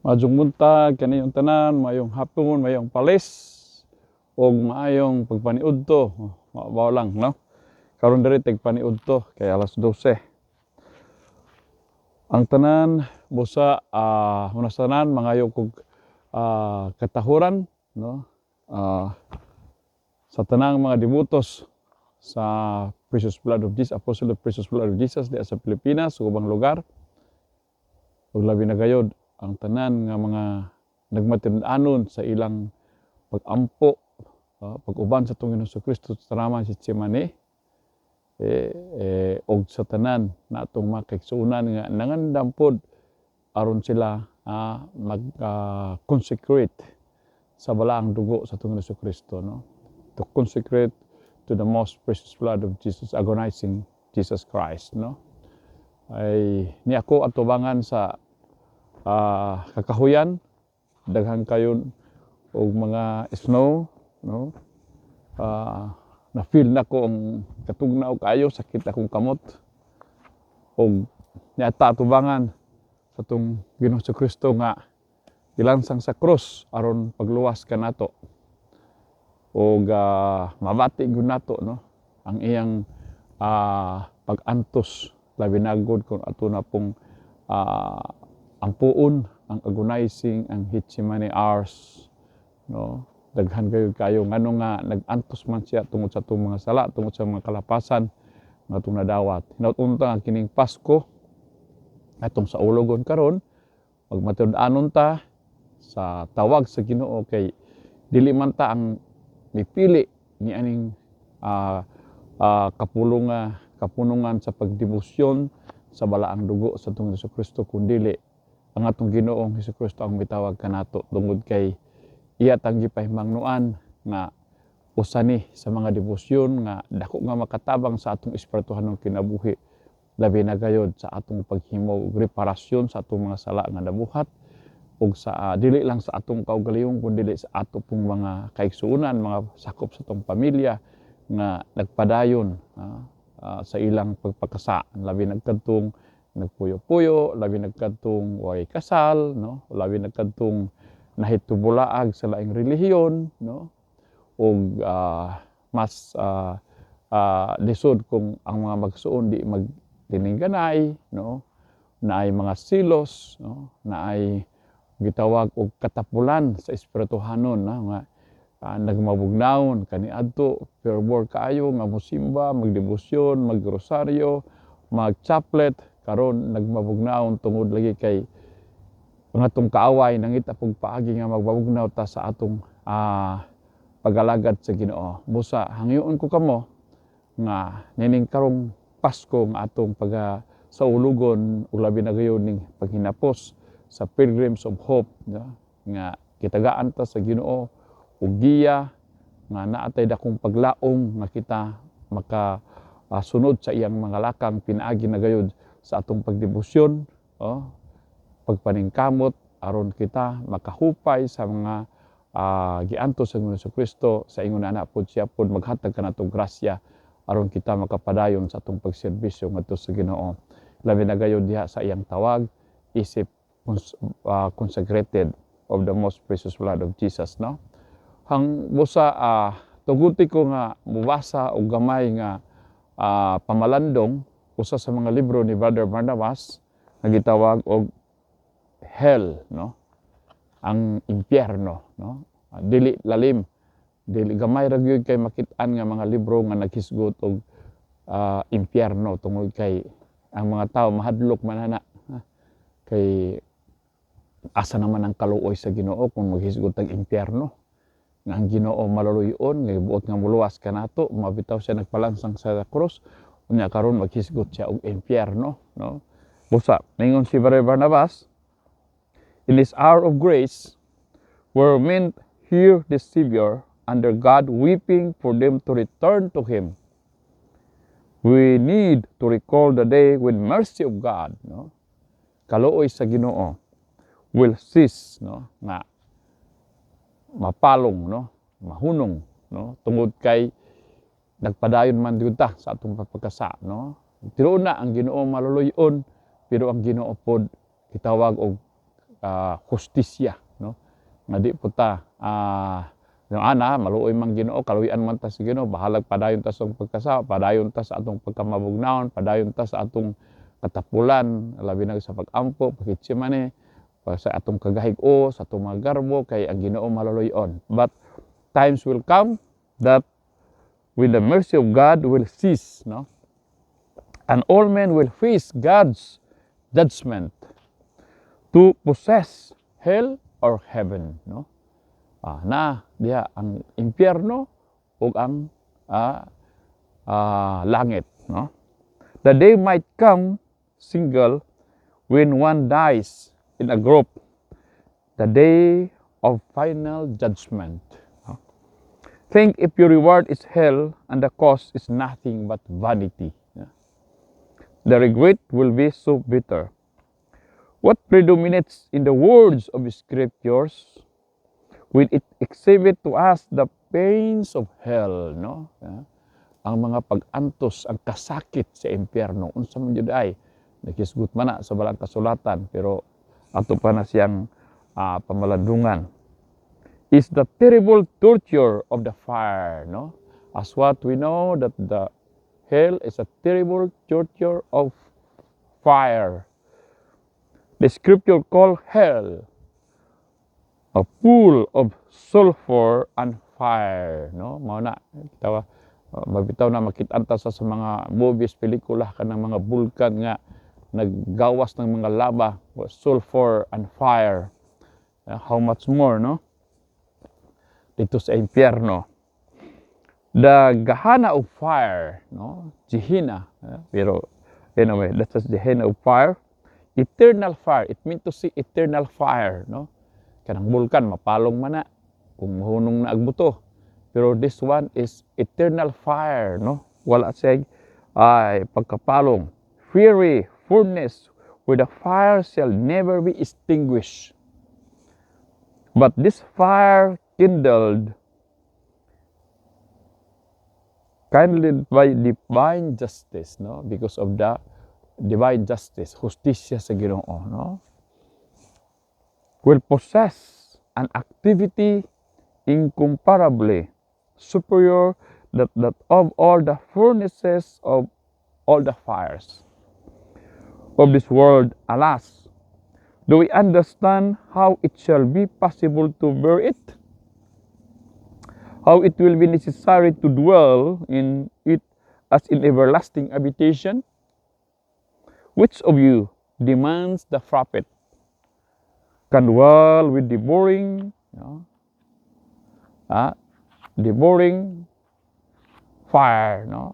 Maayong buntag kaniyong tanan, maayong hapon, maayong palis ug maayong pagpaniudto. Mabaw lang, no? Karon diri tig paniudto kay alas 12. Ang tanan busa una sa tanan mangayo kog katahuran, no? Sa tanang mga devotos sa Precious Blood of Jesus, Apostle of Precious Blood of Jesus diha sa Pilipinas ug ubang lugar. Ug labi na gayod ang tanan nga mga nagmatinud-anon sa ilang pag-ampo, pag-uban sa atong Ginoong Kristo sa tanaman sa Getsemane, og sa tanan natong mga kaigsuonan nga nangandam pod aron sila mag consecrate sa balaang dugo sa atong Ginoong Kristo, no, to consecrate to the most precious blood of Jesus, agonizing Jesus Christ, no? Ay ni ako atubangan sa kakahuyan, daghan kayo og mga snow, no? Na feel nako ang katugnaw kaayo, sakit akong kamot. Og niata atubangan sa atong Ginoong Kristo nga gilansang sa krus aron pagluwas kanato. Og mabati gyud nato, no, ang iyang pag-antos, labi na gud kung ato na pong ampuon ang agonizing, ang Gethsemane hours, no? Daghan kayo kayo ngano nga nag-antos man siya tungod sa atong mga sala, tungod sa mga kalapasan nga atong nadawat. Hinaut unta nga kining Pasko atong saulogon karon, magmatinud-anon ta sa tawag sa Ginoo, kay dili man ta ang mipili ni aning kapulungan sa pagdebosyon sa balaang dugo sa atong Hesus Kristo, kundili ang atong Ginoong Hesus Kristo ang mitawag kanato, tungod kay iya tang gipahimangnoan nga usa ni sa mga debosyon nga dako nga makatabang sa atong espirituhanong kinabuhi, labi na gayod sa atong paghimo og reparasyon sa atong mga sala nga nabuhat ug sa dili lang sa atong kaugalingon kundi sa ato pong mga kaigsuonan, mga sakop sa atong pamilya nga nagpadayon sa ilang pagpakasa, labi nagkadtong nagpuyo-puyo, labi nagkadtong way kasal, no, labi nagkadtong nahitubulaag sa laing relihiyon, no, ug mas lisod kung ang mga magsuon di magtiningganay, no, naay mga silos, no, naay gitawag og katapulan sa espirituhanon, no, nga nagmabugnawon kaniadto fervor kaayo nga mosimba, magdebosyon, magrosaryo, mag-chaplet, karon nagmabugnawon tungod lagi kay ang atong kaaway nangita pug paagi nga magbabugnaw ta sa atong pag-alagad sa Ginoo. Busa hangyoon ko kamo nga nining karong Pasko nga atong pag saulugon ug labi na gayon ning paghinapos sa Pilgrims of Hope, no, nga kitagaan ta sa Ginoo ug giya nga naa tay dakong paglaom nga kita maka sunod sa iyang mga lakang pinaagi na gayod sa atong pagdebosyon, oh, pagpaningkamot aron kita makahupay sa mga giantos sa Ginoong Kristo. Sa ingon ana pod, siya pod maghatag kanato grasya aron kita makapadayon sa atong pagserbisyo ngadto sa Ginoo, labi na gayod diha sa iyang tawag isip consecrated of the most precious blood of Jesus, no? Hang busa tuguti ko nga mubasa og gamay nga pamalandong, usa sa mga libro ni Brother Barnabas nga gitawag og Hell, no, ang impyerno, no? Dili lalim, dili gamay ra gyud kay makit-an nga mga libro nga naghisgot og impyerno, tungod kay ang mga tao mahadlok man ana, ha? Kay asa naman ang kaluoy sa Ginoo kung maghisgot ang impyerno, nga ang Ginoo maluluyon nga buot nga muluwas kanato, mabitaw siya nagpalansang sa krus, unya karon maghisgot siya og impyerno, no? Busa ningon si Brother Barnabas, "In this hour of grace where men hear the Savior under God weeping for them to return to Him, we need to recall the day when mercy of God," no, kaluoy sa Ginoo, "will cease," no, nga mapalong, no, mahunong, no, tungod kay nagpadayon man gyud ta sa atong pagpakasa, no? Tinuod na ang Ginoo maluluyon, pero ang Ginoo pod gitawag og hustisya, no, nga di po ta yung ana maluoy man Ginoo, kaluy-an man ta sa Ginoo, bahalag padayon ta sa pagkasala, padayon ta sa atong pagkamabugnawon, padayon ta sa atong katapulan, labi na sa pag-ampo, pag-Getsemane, sa atong kagahig-o, sa atong mga garbo, kay ang Ginoo maluluy-on. But times will come that with the mercy of God will cease, no, and all men will face God's judgment to possess hell or heaven, no? Na diha ang impyerno ug ang langit, no? The day might come single when one dies in a group, the day of final judgment, no? Think if your reward is hell and the cost is nothing but vanity. Yeah. The regret will be so bitter. What predominates in the words of scriptures will it exhibit to us the pains of hell, no? Yeah. Ang mga pag-antos, ang kasakit sa impyerno, unsa man jud ay naghisgot man na sa balang kasulatan, pero ato pa na siyang pamalandungan, is the terrible torture of the fire, no? As what we know, that the hell is a terrible torture of fire. The scripture call hell a pool of sulfur and fire, no? Mao na tawa mabitaw na makit-an ta sa mga movies, pelikula, kanang mga bulkan nga naggawas ng mga lava, sulfur and fire. How much more, no, dito sa impyerno, the Gehenna of fire, no? Gehenna, pero anyway, that's just Gehenna of fire, eternal fire. It means to see eternal fire, no? Kanang bulkan mapalong man na kung mahunong na ag buto, pero this one is eternal fire, no? Wala siya ay pagkapalong, fiery furnace where the fire shall never be extinguished. But this fire kindled by divine justice, no, because of the divine justice, hustisya sa Ginoo, no, will possess an activity incomparably superior that of all the furnaces of all the fires of this world. Alas, do we understand how it shall be possible to bear it? How it will be necessary to dwell in it as in everlasting habitation? Which of you, demands the prophet, can dwell with devouring, no? Devouring fire, no?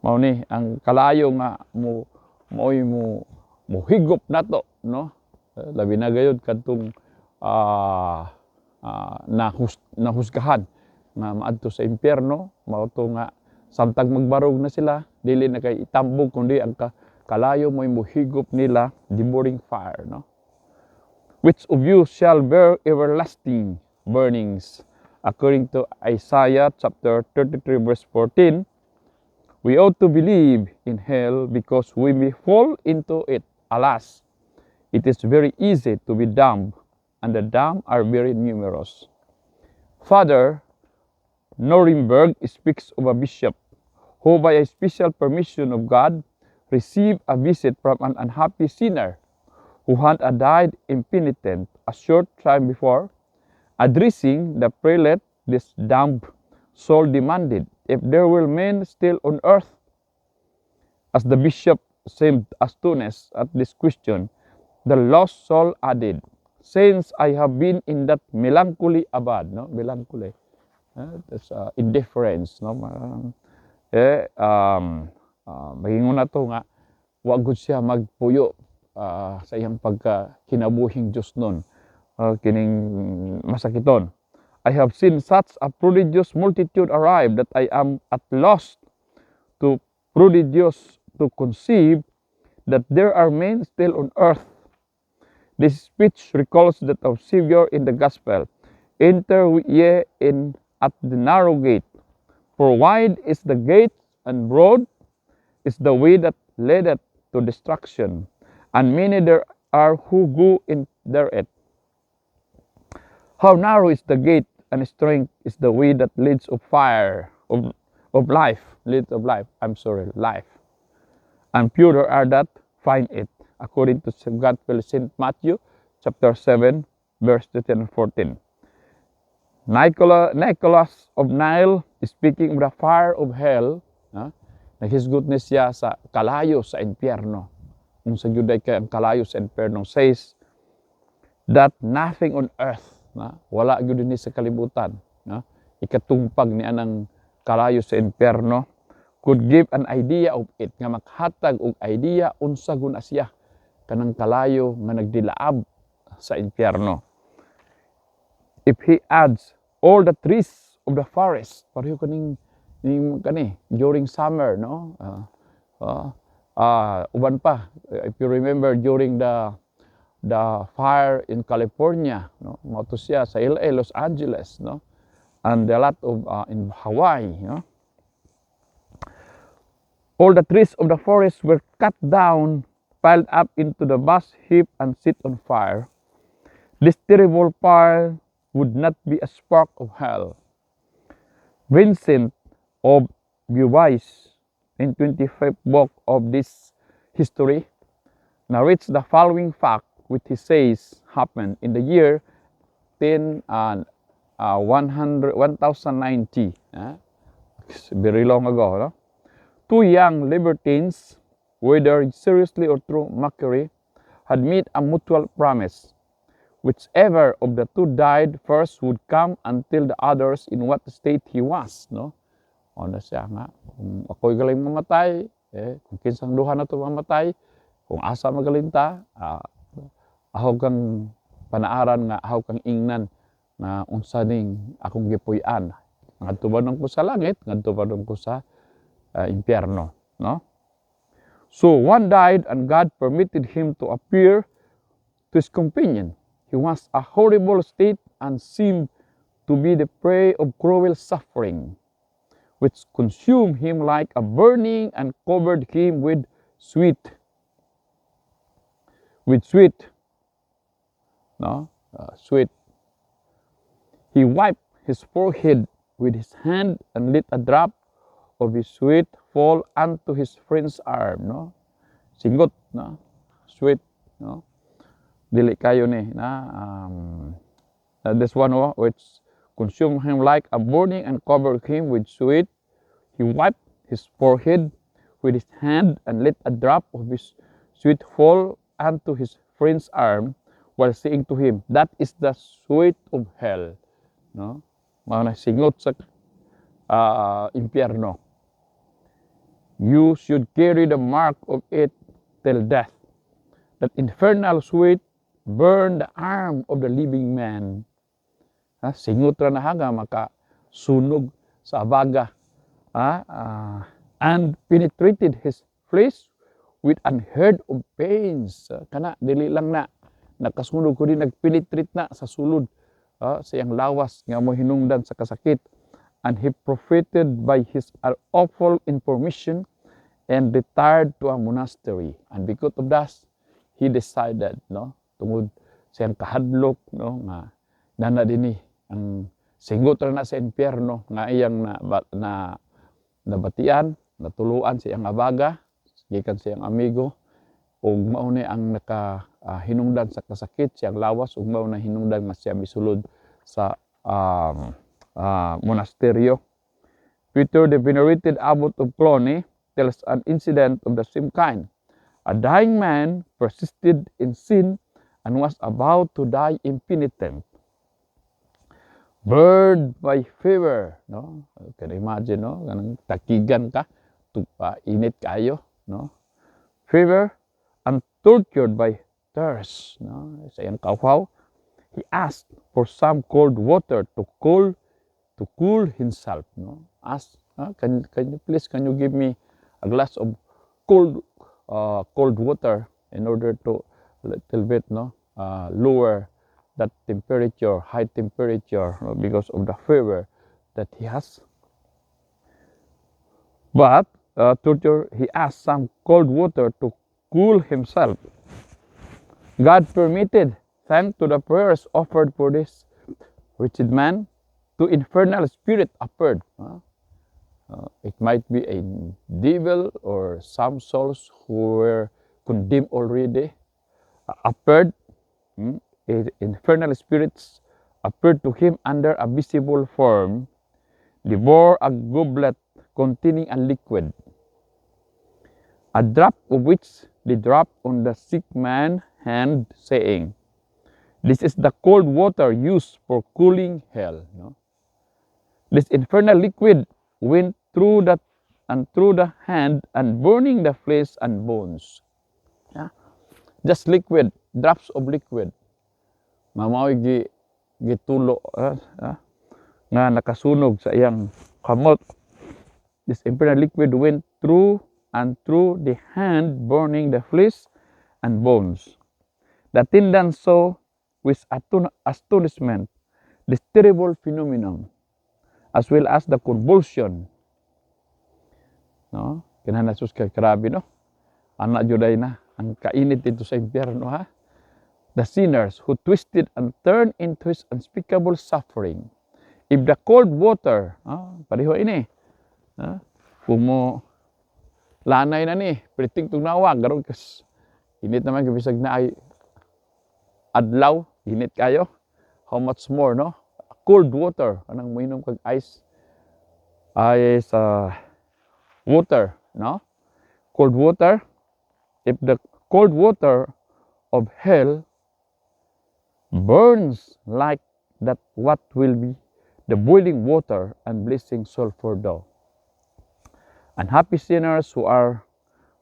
Mao ni ang kalayo nga mo mo'y mo mohigop nato, no? Labi na gayud kadtong nahusgahan nga maadto sa impyerno. Mao to nga samtang magbarog na sila, dili na kay itambog, kundi ang kalayo mo'y mohigop nila, devouring fire, no? Which of you shall bear everlasting burnings? According to Isaiah chapter 33 verse 14, we ought to believe in hell because we may fall into it. Alas, it is very easy to be damned, and the damned are very numerous. Father Norimberg speaks of a bishop who, by a special permission of God, received a visit from an unhappy sinner who had died impenitent a short time before. Addressing the prelate, this damned soul demanded if there were men still on earth. As the bishop seemed astonished at this question, the lost soul added, "Since I have been in that melancholy abode," no? Melancholy. That's indifference, no? Eh, magingon na to nga, wa gud siya magpuyo sa iyang pagka kinabuhing Diyos nun, kining masakiton. "I have seen such a prodigious multitude arrive that I am at loss to prodigious to conceive that there are men still on earth." This speech recalls that of Savior in the Gospel. "Enter ye in at the narrow gate, for wide is the gate and broad is the way that leadeth to destruction, and many there are who go in thereat. How narrow is the gate and strait is the way that leads of fire of life, leads of life. I'm sorry, life. And few there are that find it, according to Gospel St. Matthew, chapter 7, verse 13 and 14. Nicholas of Nile, speaking of the fire of hell, naghisgot ni siya sa kalayo sa impyerno. Unsa gyud kay ang kalayo sa impyerno, says that nothing on earth, na, wala gyud ni sa kalibutan, na, ikatungpag ni anang kalayo sa impyerno, could give an idea of it, nga makhatag og idea unsa guna siya kanang kalayo nga nagdilaab sa impyerno. If he adds all the trees of the forest, pareho kaning ning kani during summer, no? Uban pa, if you remember during the fire in California, no? Mao to siya sa LA, Los Angeles, no? And a lot of in Hawaii, no? All the trees of the forest were cut down, piled up into the vast heap and set on fire. This terrible fire would not be a spark of hell. Vincent of Beauvais, in 25th book of this history, narrates the following fact, which he says happened in the year 10 and 100, 1090. Very long ago, no? Two young libertines, whether seriously or through mockery, had made a mutual promise. Whichever of the two died first would come and tell the others in what state he was, no? O na siya nga, kung ako'y galing mamatay, eh, kung kinsang duha na to mamatay, kung asa magalinta, ahaw kang panaaran nga ahaw kang ingnan na unsa ning akong gipuy-an. Ngadto ba ko sa langit, ngadto ba ko sa impyerno, no? So one died and God permitted him to appear to his companion. He was a horrible state and seemed to be the prey of cruel suffering, which consumed him like a burning and covered him with sweat. With sweat. No? Sweat. He wiped his forehead with his hand and let a drop of his sweat fall onto his friend's arm, no? Singot, no? Sweat, no? Dili kayo ni na this one, oh, which consumed him like a burning and covered him with sweat. He wiped his forehead with his hand and let a drop of his sweat fall onto his friend's arm while saying to him, "That is the sweat of hell." No? Mao na singot sa impyerno. You should carry the mark of it till death. That infernal sweat burned the arm of the living man. Ha, singot ra na nga maka sunog sa abaga. Ha, and penetrated his flesh with unheard of pains. Kana dili lang na nakasunog kundi nagpenetrate na sa sulod sa iyang lawas nga mo hinungdan sa kasakit, and he profited by his awful information and retired to a monastery. And because of that, he decided, no, tungod sa iyang kahadlok, no, nga nana dinhi ang singot ra na sa impyerno nga iyang na nabatian, natuluan sa iyang abaga gikan sa iyang amigo, ug mao ni ang naka hinungdan sa kasakit siyang lawas ug mao na hinungdan nga siya misulod sa monasteryo. Peter, the venerated abbot of Cluny, tells an incident of the same kind. A dying man persisted in sin and was about to die impenitent. Burned by fever, no? Can you imagine, no? Kanang takigan ka, init kayo, no? Fever and tortured by thirst, no? Sa iyang kauhaw, he asked for some cold water to cool himself, no? Ask, can you please, can you give me a glass of cold water in order to little bit, no, lower that temperature, high temperature, no, because of the fever that he has. But torture, he asked some cold water to cool himself. God permitted Thanks to the prayers offered for this wretched man, two infernal spirit appeared. It might be a devil or some souls who were condemned already appeared. Infernal spirits appeared to him under a visible form. They bore a goblet containing a liquid, a drop of which they dropped on the sick man's hand, saying, "This is the cold water used for cooling hell." No? This infernal liquid went through that and through the hand and burning the flesh and bones. Yeah? Just liquid, drops of liquid. Mao'y gitulo nga nakasunog sa iyang kamot. This infernal liquid went through and through the hand, burning the flesh and bones. The attendant saw with astonishment this terrible phenomenon, as well as the convulsion. No? Kinahanglan, sus kay grabe, no? Ana juday na ang kainit dito sa impyerno, ha. The sinners who twisted and turned into his unspeakable suffering. If the cold water, pareho ini. Kung mo lanay na ni, priting tugnawa, garon kas init naman bisag na ay adlaw, init kayo. How much more, no? Cold water, kanang moinom kag ice ay sa water, no? Cold water, if the cold water of hell burns like that, what will be the boiling water and blazing sulfur dough? Unhappy sinners who are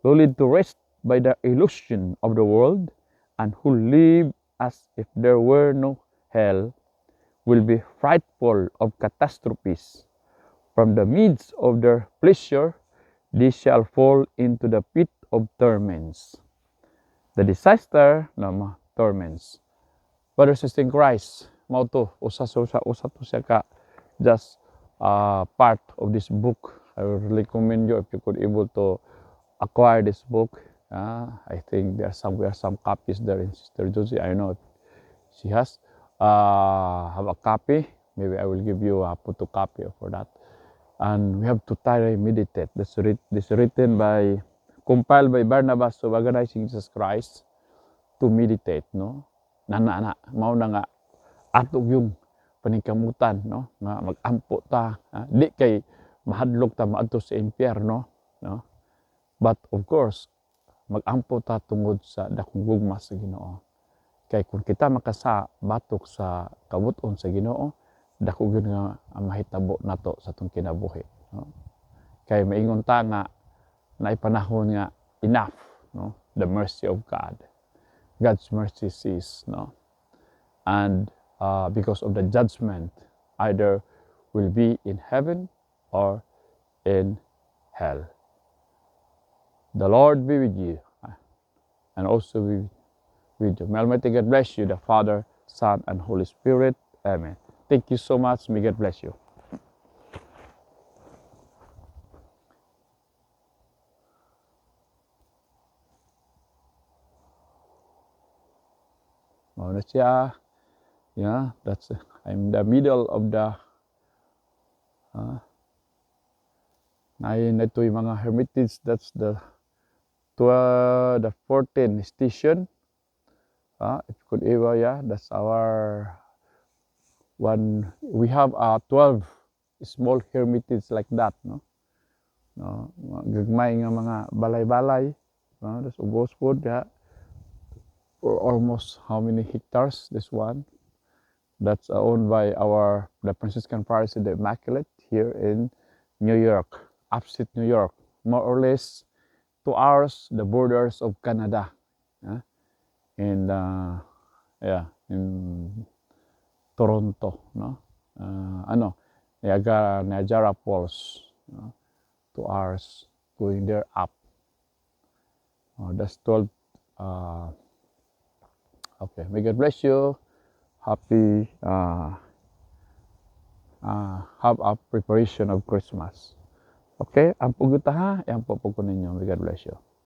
lulled to rest by the illusion of the world and who live as if there were no hell will be frightful of catastrophes. From the midst of their pleasure, they shall fall into the pit of torments. The disaster, no, torments. Brothers and sisters in Christ, mao to, usa usa usa to siya ka just part of this book. I would recommend you if you could able to acquire this book. I think there are somewhere some copies there in Sister Josie. I know if she has have a copy. Maybe I will give you a photocopy for that. And we have to try meditate. This written by, compiled by Barnabas of Agonizing Jesus Christ to meditate, no? Nana na, mao na nga ato yung paningkamutan, no? Nga mag-ampo ta, di kay mahadlok ta maadto sa impyerno, no? But of course, mag-ampo ta tungod sa dakong gugma sa Ginoo. Kay kung kita makasa batok sa kabut-on sa Ginoo, dako gyud nga ang mahitabo nato sa atong kinabuhi, no? Kay maingon ta nga naay panahon nga enough, no? The mercy of God. God's mercy cease, no? And because of the judgment, either will be in heaven or in hell. The Lord be with you, and also be with you. May Almighty God bless you, the Father, Son, and Holy Spirit. Amen. Thank you so much. May God bless you. Mao na siya. Yeah, that's I'm the middle of the na ito yung mga hermitage. That's the 12, the 14 station. If you could ever, yeah, that's our one. We have 12 small hermitage like that, no? No, mga gagmay nga mga balay-balay. No? That's ubos po, yeah. Or almost how many hectares this one? That's owned by our the Franciscan Friars of the Immaculate here in New York, upstate New York, more or less 2 hours the borders of Canada. Yeah? And yeah, in Toronto, no? Ano, Niagara Falls, no? 2 hours going there up. Oh, that's 12. Okay, may God bless you. Happy have a preparation of Christmas. Okay, ampo gyud ta ha, ampo po ko ninyo. May God bless you.